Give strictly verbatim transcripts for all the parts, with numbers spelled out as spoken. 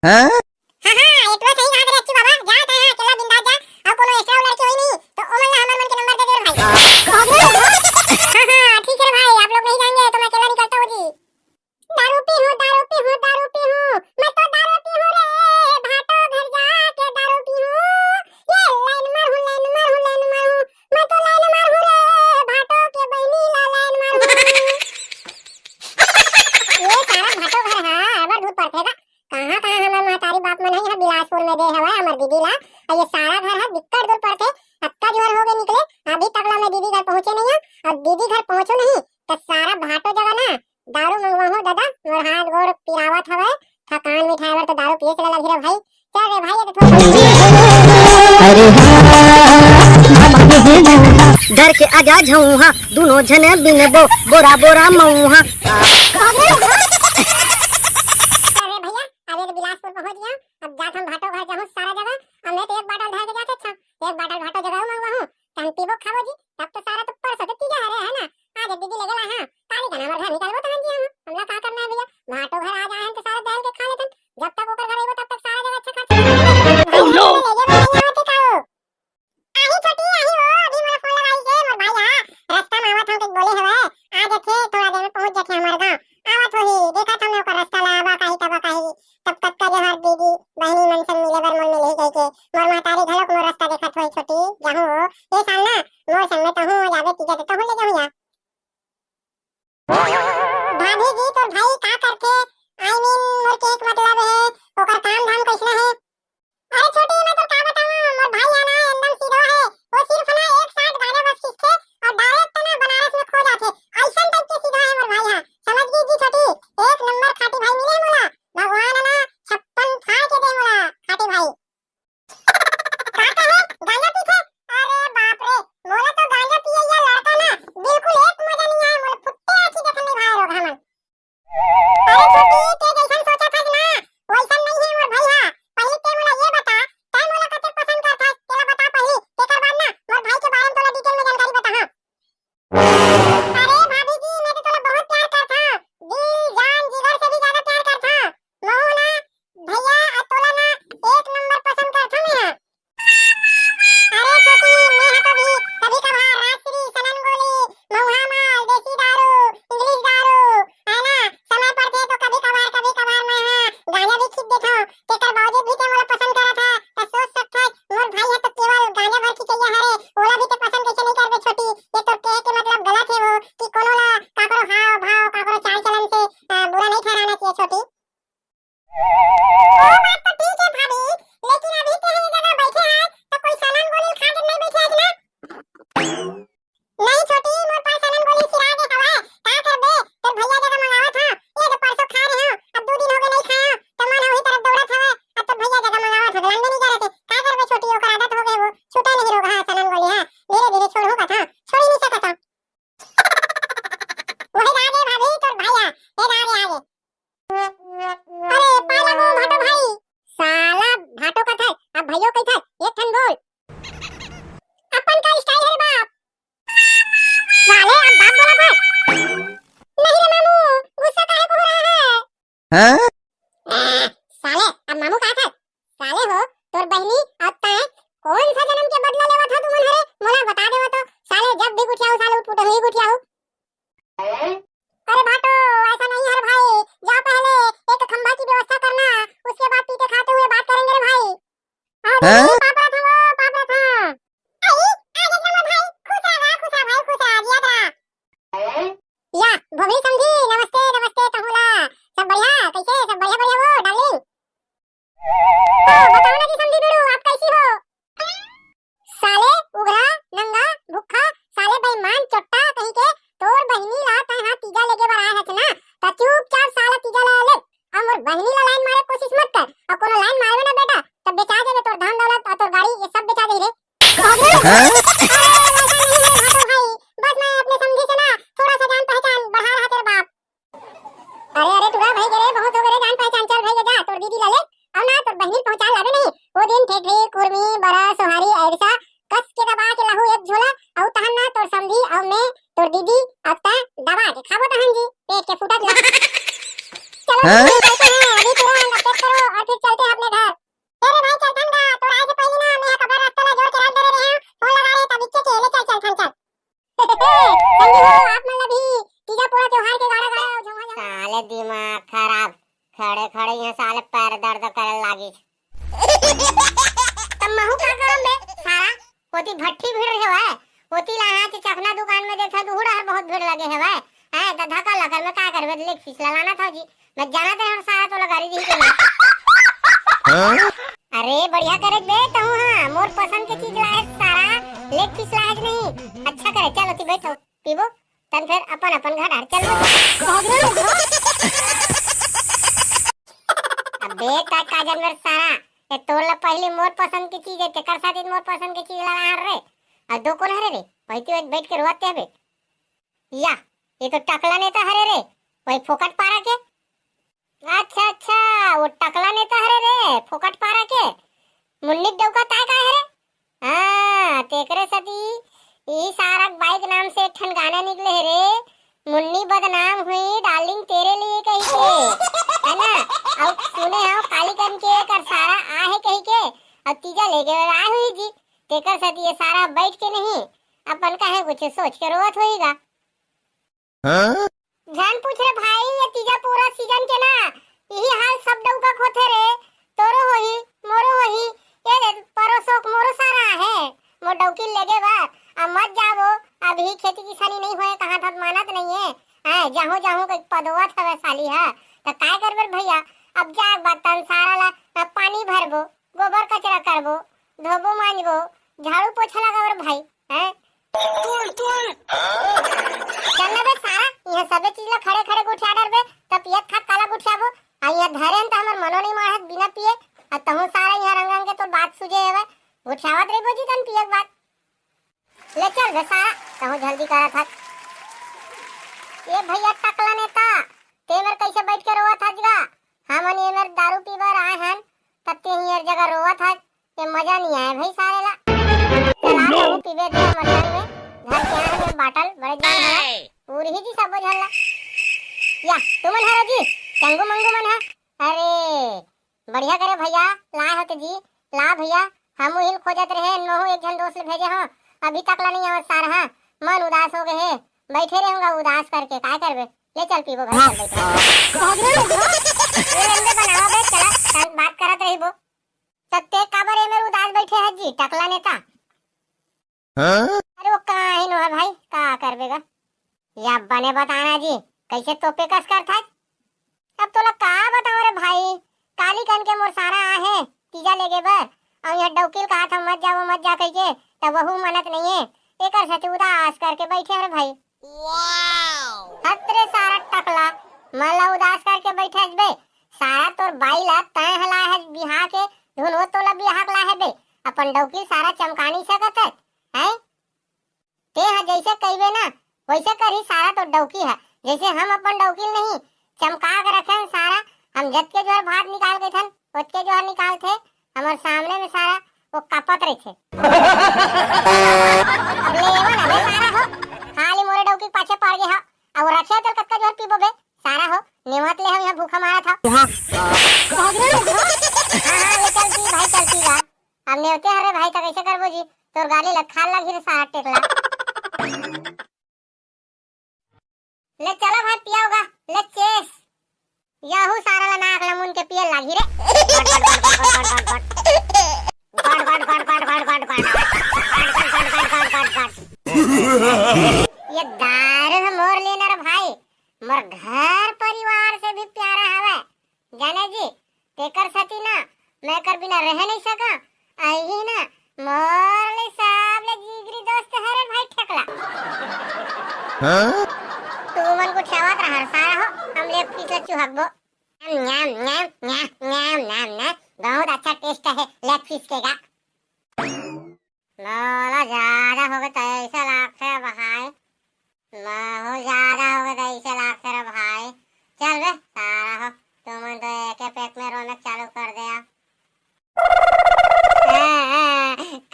हाँ? हाँ, हाँ, ये तो सही कहा रे अच्छू बाबा, जा तैं, हाँ, अकेला बिंदास जा, अउ कोनो ऐसा लड़की होही नहीं, तो ओमन ला हमर मन के नंबर दे दे रे भाई। हाँ, हाँ, ठीक है रे भाई, आप लोग नहीं जाएंगे, तो मैं अकेला निकलता हूँ जी। दारू पीहूँ, दारू पीहूँ, दारू पीहूँ, मैं तो दारू पीहूँ रे, भाटो घर जाके दारू पीहूँ। ये लाइन मारहूँ, लाइन मारहूँ, लाइन मारहूँ, मैं तो लाइन मारहूँ रे, भाटो के बहिनी ला लाइन मारहूँ। ये सारा भाटो घर हा, अब्बड़ दूर पड़थे गा। कहाँ, कहाँ हमर महतारी बाप मन हे, यहाँ बिलासपुर में दे हवय हमर दीदी ला। अउ ये सारा घर हा बिक्कट दूर पड़थे। अतका जुआर हो गए निकले, अभी तक ला मैं दीदी घर पहुँचे नहीं हूँ। अउ दीदी घर पहुँचो नहीं, त सारा भाटो जगह ना दारू मंगवाहूँ दादा, मोर हाथ गोड़ पिरावत हवय, थकान मिटाए बर तो दारू पिए चला लगही रे भाई। चल रे भाई, ये तो थोड़ा अरे हाँ, डर के आजा झऊहा, दोनों झने बिनबो, बोरा बोरा मऊहा। अरे भैया, अबे तो बिलासपुर पहुंच गया, अब जात हम भाटो घर जाहूं सारा जगह। अब मैं तो एक बाटल धर के जाते, अच्छा, एक बाटल भाटो जगह मंगवाहूं, तहन पीबो खाबो जी। तब तो सारा तो परसों तो तीजा हरे है ना, आज दीदी ले गेला है, काली का हमर घर निकलबो तहन जी हम, हमला का करना है भैया, भाटो घर आ जाए हैं तो सारा दहल के खा लेतन, जब तक ओकर घर आइबो तब तक सारा जगह अच्छा खासा। Oh no! ले गेबो नहीं आवत है का हो? आही छोटी, आही हो, अभी मोला फोन लगाई से, मोर भाई हा, रास्ता में आवत हूँ, कइके बोले हवे, आ जाथे, थोड़ा देर में पहुँच जाथे हमार गाँव। आवत होही, देखत हूँ मैं ओकर रास्ता ला, आवा काही, तब काही, तब तक का जो हर दीदी, बहिनी मन संग मिले बर मोल मिलही कहिके, मोर महतारी घलोक मोर रास्ता देखत होही छोटी, जाहूँ हो, ये साल ना, मोर संग में तहूँ आ जाबे, तीजा तो तहूँ ले जाहूँ या। भाभी जी, तोर भाई का करथे? I mean, मोर के एक मतलब हे, ओकर काम धाम कइसना हे? अरे छोटी, मैं तो का बताऊं, मोर भाई है ना, एकदम सीधा है। वो सिर्फ ना एक साथ गांजा बस खींचथे और direct ना बनारस में खो जाथे। ऐसन type के सीधा है मोर भाई, हाँ। समझ गई जी छोटी, एक नंबर खाटी भाई मिले मोला। भगवान ना छप्पन फाड़ के दे मोला, खाटी भाई। का कहे? गांजा पीथे? अरे बाप रे, मोला तो गांजा पिए या लड़का ना बिल्कुल एक मजा नहीं आए, मोला फुट्टे आंखी देखन नहीं भाए रोगहा मन। अरे छोटी, ते जैसन सोचत हस ना, वैसन नहीं है मोर भैया। पहले ते मोला ये बता, तै मोला कतेक पसंद करथस, तेला बता पहले, तेकर बाद ना मोर भाई के बारे में तोला detail में जानकारी बताहा। अरे भाभी जी, मैं तो तोला बहुत प्यार करथा, दिल, जान, जिगर से भी ज्यादा प्यार करथा। महू ना भैया, आ तोला ना एक नंबर पसंद करथा मैं। अरे छोटी, मैं हा तो भी कभी कभार राजश्री, सनन गोली, महुआ माल, देसी दारू, English दारू, है ना, समय पड़थे तो कभी कभार, कभी कभार मैं हा गांजा भी खींच देथव। तेकर बावजूद भी ते मोला पसंद करत हा, त सोच सकथस, मोर भाई हा तो केवल गांजा भर खिंचैया हरे, ओला भी ते पसंद कैसे नहीं करबे छोटी? ये तो कहे के मतलब गलत है वो कि कोनो ला काकरो हाव भाव, काकरो चाल चलन से, अ, बुरा नहीं ठहराना चाहिए छोटी। वो बात तो ठीक है भाभी, लेकिन अभी ते ये जगह बैठे हैं तो कोई सनन गोली खा के नहीं बैठे आज ना? नहीं छोटी, मोर पास सनन गोली सिरा के हवा है, का करबे? तोर भैया जगह मंगावत हां, ये तो परसों खा रहे हो, अब दो दिन हो गए नहीं खाया, तो मन वही तरफ दौड़त हवे, अब तो भैया जगह मंगावत है, लांदे नहीं जा रहे थे, का करबे छोटी, ओकर आदत हो गए वो, छूटे नहीं रोग, हाँ सनन गोली, हाँ, धीरे धीरे छोड़ होगा था, छोड़ ही नहीं सकता। वही रागे भाभी तोर भैया, ये रागे आगे। अरे, पाला गो भाटो भाई। साला भाटो कथे, अब भैयो कथे, एक ठन बोल। अपन का style है बाप। साले, अब बाप बोला था। नहीं रे मामू, गुस्सा काहे को हो रहा है? हाँ? ए, साले, अब मामू का था? साले हो, तोर बहिनी, अब तैं कौन सा जन्म के बदला लेवत हो तुमन हरे? मोला बता देवो तो। साले, जब भी गुठियाऊ, साले उठ उठ ही गुठियाऊ। अरे भाटो, ऐसा नहीं है रे भाई, जा पहले एक खंभा की व्यवस्था करना, उसके बाद पीटे खाते हुए बात करेंगे रे भाई। हाँ? पाप रहा था वो, पाप रहा था। आई, आ गया नंबर भाई, खुश रहा, खुश रहा भाई, खुश रहा, जिया रहा। या, भोगली समधी, नमस्ते, नमस्ते, कहूँ ला। सब बढ़िया, कैसे? सब बढ़िया, बढ़िया वो, darling। हाँ, बताओ ना जी समधी बेड़ू, आप कैसी हो? साले उघरा, नंगा, भूखा, साले बेईमान चोट्टा कहीं के, तोर बहिनी ला तैं हा तीजा लेगे बर आए हस ना, त चुपचाप साला तीजा ला ले, अउ मोर बहिनी ला line मारे कोशिश मत कर, अउ कोनो line मारबे ना बेटा, त बेचा देबे तोर धन दौलत अउ तोर गाड़ी, ये सब बेचा देही रे। हाँ? अरे, वैसा नहीं है भाटो भाई, बस मैं अपने समधी से ना थोड़ा सा जान पहचान बढ़ा रहा तेरे बाप। अरे, अरे, टूरा भाई, गे रे, बहुत हो गे रे, जान पहचान, चल भाई, ले जा, तोर दीदी ला ले, अउ ना, तोर बहिनी पहुंचा लाबे नहीं, वो दिन ठेठरी, कुर्मी, बरा, सोहारी, ऐसा, कस के दबा के लाहू एक झोला, अउ तहन ना, तोर समधी, अउ मैं, तोर दीदी, अब ता दबा के खाबो तहन जी, पेट के फूटत ला। चलो, हाँ? चलते हैं, अभी तुरंत update करो, और फिर चलते पैर दर्द करे लागिस। त महू का करम बे सारा, ओती भट्ठी भीड़ हवय, ओती ला आज चखना दुकान में देखत हँव, उहू डहर बहुत भीड़ लगे हवय। हैं, त धक्का लकर में का करबे, लेग पीस ला लानत हँव जी। मैं जानत रहेंव सारा तोला गारी दिही के नहीं। अरे बढ़िया करे बे तहूँ, हाँ, मोर पसंद के चीज लाए सारा, लेग पीस लाए नहीं। अच्छा करे, चल ओती बैठो, पीबो, तहन फेर अपन अपन घर डहर चलबो। अबे का काजल मेर सारा, ए तोर ला पहली मोर पसंद के चीज हे, तेकर साथ मोर पसंद के चीज ला लान रे। अउ दो कोन हरे रे? वही तो बैठ के रोवत हबे। या, ये तो टकला नेता हरे रे, वही फोकट पारा के। अच्छा, अच्छा, वो टकला नेता हरे रे, फोकट पारा के। मुन्नी डौका ताय का हरे? हाँ, तेकरे सती ई सारा बाइक नाम से एक ठन गाना निकले हे रे, मुन्नी बदनाम हुई डार्लिंग तेरे लिए कही के, है ना? अउ सुने हँव काली कन के एकर सारा आहे कही के, अउ तीजा लेके आए हुई जी, तेकर सती ये सारा बैठ के नहीं, अपन काहे कुछ सोच के रोवत होईगा। हाँ? झन पूछ रे भाई, ये तीजा पूरा सीजन के ना इही हाल सब डौका के होथे रे। तोरो होही, मोरो होही। ये दे, परोसो के मोरो सारा आहे, मोर डौकी लेगे बर। अब मत जाबो, अभी खेती किसानी नहीं होए, कहाँ था मानत नहीं है। हैं, जाहूँ जाहूँ के पदोवत हवे साली ह, त काय करबे रे भैया? अब जाए के बाद तन सारा ला पानी भरबो, गोबर कचरा करबो, धोबो मांजबो, झाड़ू पोछा लगाबो रे भाई, हैं? चल ना बे सारा, इहाँ सबे चीज ला खड़े खड़े गुठिया डरबे, त पियत खात काला गुठियाबो? आ इहाँ धरे हन त हमर मनो नहीं माढ़त बिना पिए, आ तहूँ सारा इहाँ रंग रंग के तोर बात सूझे हवय, गुठियावत रहिबो जी तन पिए के बाद। ले चल बे सारा, तहूँ जल्दी करत हस। ए भैया टकला नेता, ते मेर कैसे बैठ के रोवत हस गा? हमन ये मेर दारू पीबर आए हन, तब ते ही हर जगह रोवत हस। ये मजा नहीं आया भाई सारे ला। चला तो पीबे दे हमर संग में। घर के आए हैं बाटल, बड़े जान है। पूरी ही जी सब झल्ला। या, तुमन हरो जी, चंगू मंगू मन है। अरे, बढ़िया करे भैया, लाए हो तो जी। ला भैया, हमू हिल खोजत रहे, महू एक झन दोस्त ले भेजे हो, अभी तक ला नहीं आवत सार हा। मन उदास हो गए है, बैठे रहूंगा उदास करके, काय करबे? ले चल पीबो भाई, चल बैठे। ये रंग बनावा बे, चला, तन बात करत रहिबो। त ते काबर ए मेर उदास बैठे है जी, टकला नेता? हाँ? अरे वो का ही नो है भाई, का करबे गा? या बने बताना जी, कैसे तोपे कस करथस? अब तोला का बताऊं रे भाई, काली कन के मोर सारा आहे, तीजा लेगे बर, अउ यहाँ डौकील कहा था मत जाओ, मत जा कह के, तब वहू मनत नहीं है, एकर साथे उदास करके बैठे हन रे भाई। हत रे सारा टकला, मन ला उदास करके बैठे हस बे। सारा तोर बाई ला तैं हला है बिहा के, धुन हो तोला बिहा के ला है बे। अपन डौकी सारा चमका नहीं सकत है, हैं? ते ह जैसे कहिबे ना, वैसे करही सारा तोर डौकी ह। जैसे हम अपन डौकी नहीं चमका के रखे हन सारा, हम जतके जोर भात निकाल के थन, ओतके जोर निकालथे, हमर सामने में सारा वो कापत रहिथे। अब ले एवन अबे सारा हो, खाली मोरे डौकी के पाछे पड़ गे हो। अब रखे तो कतका जोर पीबो बे, सारा हो, नेवत ले हम यहाँ भूखा मारत हो। हाँ, हाँ, ले चल पी भाई, चल पी गा। अब नेवते हरे भाई, त कैसे करबो जी? तोर गाली ला खाल ला घिरे सारा टेकला। ले चलो भाई, पियाओगा, ले चेस। यहू सारा ला नाक ला मुन के पिए लागी रे। गट, गट, गट। ये दारू ह मोर लिए न रे भाई, मोर घर परिवार से भी प्यारा हवे, जाने जी। तेकर सेती ना मैं एकर बिना रह नहीं सका। अही ना मोर ले सब ले जिगरी दोस्त हरे भाई ठेकला। हाँ? तू मन को छावत रहा सारा हो, हम लेग पीस ला चुहकबो। न्याम, न्याम, न्याम, न्याम, न्याम, न्याम, न्याम। बहुत अच्छा टेस्ट है लेग पीस के गा। मोला ज्यादा हो गए तो ऐसा लागथे भाई, महू ज्यादा हो गए तो ऐसा लागथे रे भाई। चल बे सारा हो, तुमन तो एक पैक में रोना चालू कर दे।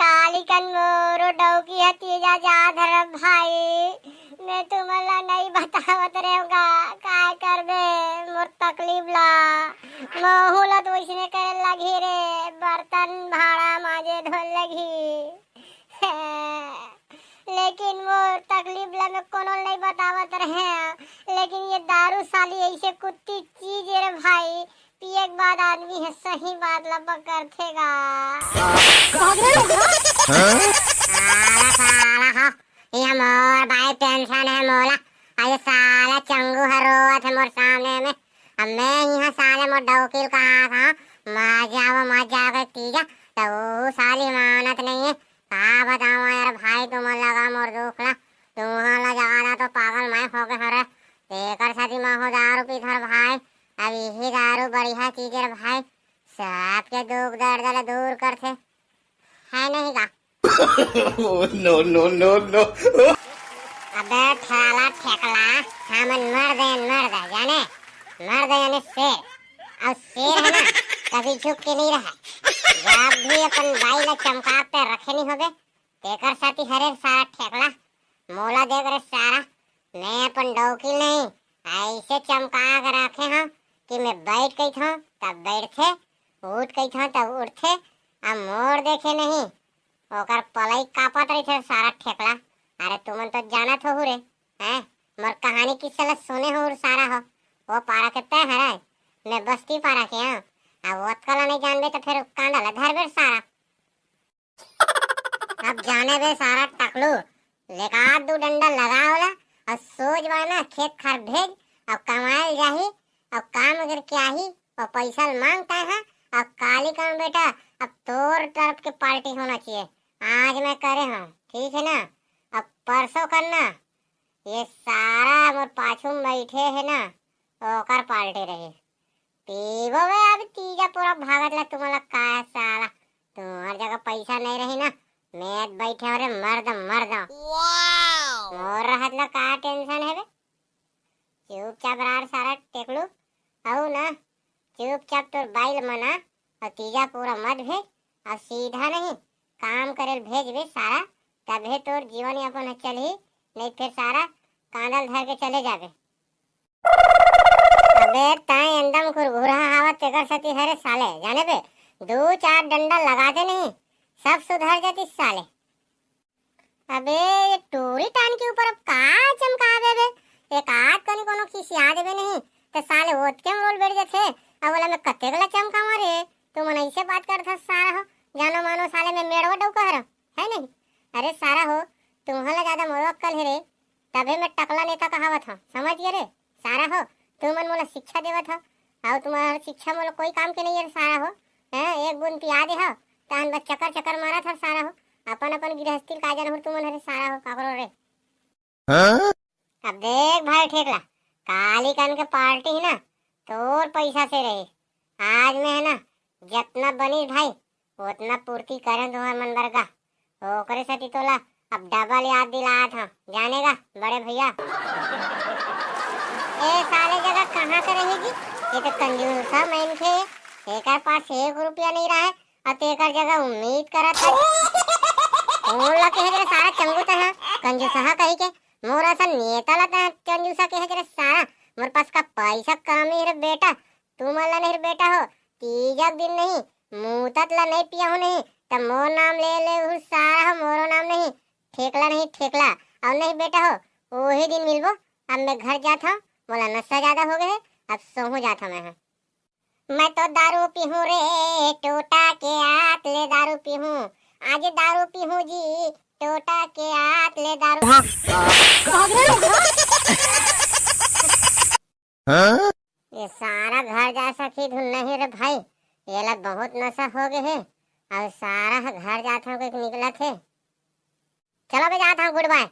काली कन मोरो डौकी ह तीजा जात हरे भाई, मैं तुमन ला नहीं बतावत रेवगा, काय करबे मोर तकलीफ ला, महू ला तो वैसने करे लगी रे, बर्तन भाड़ा माजे धोए लगी। लेकिन मोर तकलीफ ला मैं कोनो नहीं बतावत रहे, लेकिन ये दारू साली ऐसे कुत्ती चीज है रे भाई, पिए के बाद आदमी ह सही बात ला पकड़थे गा। साला, साला हो, ये मोर भाई टेंशन है मोला। अरे साला चंगू ह रोवत है मोर सामने में। अब मैं इहाँ साले मोर डौकी ल कहा था, मर जाओ, मर जाओ के तीजा, त वो साली मानत नहीं है। का बताओ यार भाई, तुमन लगा मोर दुख ला, तुमन ला ज्यादा तो पागल मैं हो गए हरे। तेकर सेती मैं हो दारू पीथर भाई। अब यही दारू बढ़िया चीज है रे भाई, सबके दुख दर्द ला दूर करथे, है नहीं का? Oh, no, no, no, no। अबे ठेला ठेकला, हमन मर्द हन मर्द, जाने? मर्द यानी शेर। और शेर है ना, कभी झुक के नहीं रहा। जब भी अपन बाई ला चमका के रखे नहीं होबे, तेकर सेती हरे सारा ठेकला। मोला देख रे सारा, मैं अपन डौकी नहीं ऐसे चमका के रखे हूँ कि मैं बैठ कहिथों तब बैठथे, उठ कहिथों तब उठथे। अब मोर देखे नहीं, ओकर पलई कापत रहिथे सारा ठेकला। अरे तुमन तो जानत हो रे, हैं? मोर कहानी किस्सा ला सुने हो सारा हो। वो पारा के तय हराय, मैं बस्ती पारा के हूँ। अब ओतका ला नहीं जानबे तो फिर कांदा ला धरबे सारा। अब जाने बे सारा टकलू, लेका दू डंडा लगा ओला, और सोच बा ना खेत खार भेज, अब कमायल जाही, अब काम अगर क्या ही, और पैसा ल मांगता है, अब काली काम बेटा, अब तोर तरफ के पार्टी होना चाहिए। आज मैं करे हूँ, ठीक है ना? अब परसों करना, ये सारा मोर पाछू में बैठे है ना, ओकर पार्टी रही। पीबो बे अब तीजा पूरा भागत ला, तुम्हारा का है साला? तुम्हार जगह पैसा नहीं रही ना, मैं बैठे हो रे मर्द, मर्द। मोर रहत ला का टेंशन है बे? चुपचाप रह सारा टेकलू, आओ ना, चुपचाप तोर बाइल मना, और तीजा पूरा मत भेज, और सीधा नहीं काम करेल भेज बे सारा, तभे तोर जीवन यापन ह चलही, नहीं फिर सारा कांदल धर के चले जाबे। अबे तैं एकदम कुरघुरा हवा, तेकर सेती हरे साले, जाने बे, दू चार डंडा लगाते नहीं, सब सुधर जाती साले। अबे ये टूरी टान के ऊपर अब का चमकाबे बे? एक आध कनी कोनो खिसिया देबे नहीं, त साले ओतके में रोल बैठ जाथे। अब ओला मैं कतेक ला चमकावा रे? तुमन ऐसे बात करथा सारा हो, जानो मानो साले मैं मेड़वा डौका हरव, है नहीं? अरे सारा हो, तुम्हला ज्यादा मोरो अक्कल है रे, तभे मैं टकला नेता कहावत हूँ, समझ गए रे? सारा हो, तुमन मोला शिक्षा देवत हो, और तुम्हारा शिक्षा मोला कोई काम के नहीं है सारा हो। हैं, एक बूंद पिया दे हो, तहन बस चक्कर चक्कर मारत हो सारा हो। अपन अपन गृहस्थी का जन हो तुमन हरे सारा हो, काकरो रे। हाँ? अब देख भाई ठेकला, काली कन के पार्टी है ना, तोर पैसा से रही। आज में है ना, जितना बनी भाई, उतना पूर्ति करें तुम्हार मन बरगा। ओकरे सेती तोला अब डबल याद दिलात हूँ, जानेगा बड़े भैया। ए साले जगह कहाँ के रही जी? ये तो कंजूसा मनखे, एकर पास एक रुपया नहीं रहा है, और तेकर जगह उम्मीद करत है। कौन ला कहे रे सारा चंगू तह, कंजूसहा कही के, मोर असन नेता ला तह कंजूसा कहे रे सारा, मोर पास का पैसा कमी रे बेटा, तू मन ला नहीं रे बेटा हो, तीजक दिन नहीं, मूतत ला नहीं पिया हो नहीं, त मोर नाम ले ले हूँ सारा हो, मोरो नाम नहीं, ठेकला नहीं ठेकला, और नहीं बेटा हो, वही दिन मिलबो। अब मैं घर जात हूँ, मोला नशा ज्यादा हो गए है, अब सोहू जात हूँ मैं ह। मैं तो दारू पीहूँ रे, टोटा के आत ले दारू पीहूँ, आज दारू पीहूँ जी, टोटा के आत ले दारू। हाँ? ये सारा घर जा सकी धुन नहीं रे भाई, ये ला बहुत नशा हो गए है, और सारा घर जात हूँ के निकलत है। चलो बे जात हूँ, गुड बाय।